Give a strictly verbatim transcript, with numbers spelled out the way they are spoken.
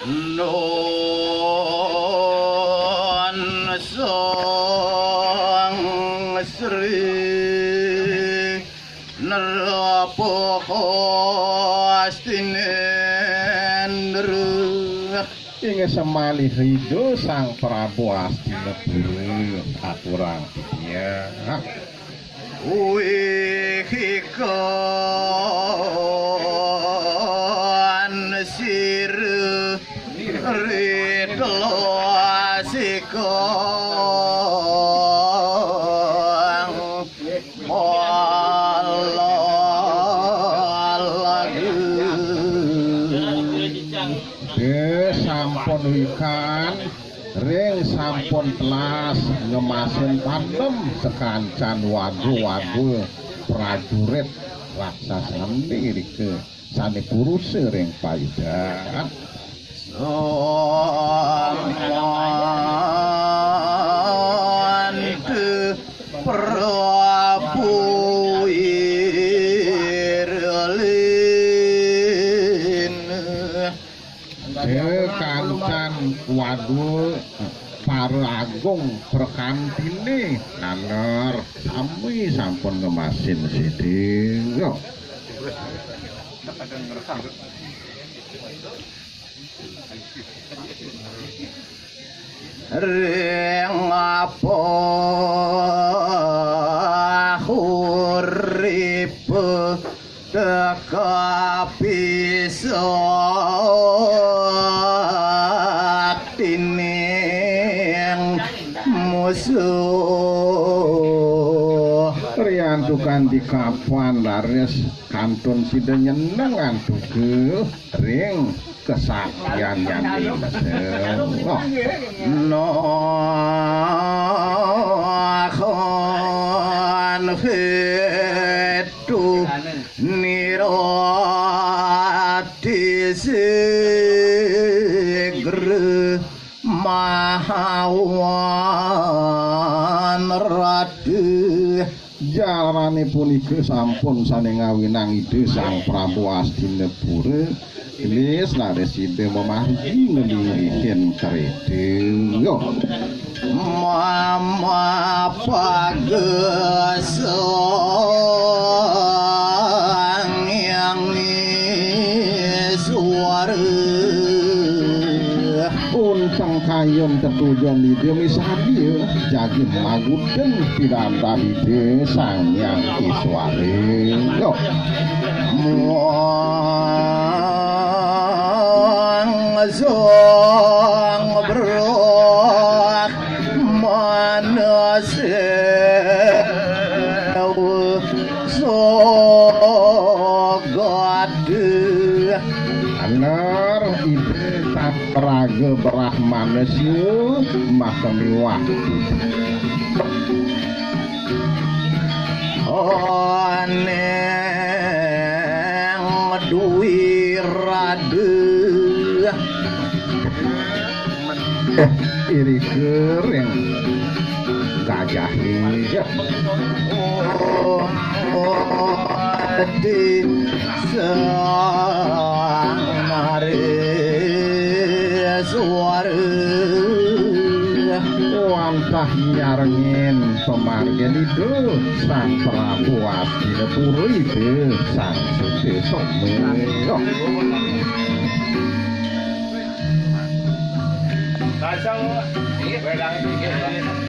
Nuwun Sang Sri Nrapa Kastinendra. Inggih semalih Ida Sang Prabu Astinapura aturang titiang. Wihikan sira ritla sikang Ida sampun wikan, ring sampun telas ngemasin tanem sakancan wadwa-wadwa prajurit raksasane rika sane purusa ring payudan. Samanta Prabu Wiralena. Dewa kancan wadwa para agung prakantine naler sami sampun ngemasin sida. Ring apa urip teka pisaktining musuh. Riantukan di kapan laris kantun sida nyeneng antuka ring kasaktian nyane. Nah, kan hetu nirati sigra mahawan rati. Jalane punika sampun sane ngawinang Ida Sang Prabu Astinapura, gelis laris Ida mamargi nglinggihin kreta. Mama pagesang yang suara. Unteng kayun tetujon Ida misadia jagi maguten pirantan Ida Sang Hyang Iswara. Yo. Muang zong brok manase sogat. Aner Ida Tat Raga Brahmana Siwa maka miwah. Oneng Dwi Rada. Eh, iri kering gajah ini. Di Sang Nareswara. Wantah nyarengin pamargin Ida Sang Prabu Astinapura Ida Sang Suti Soma.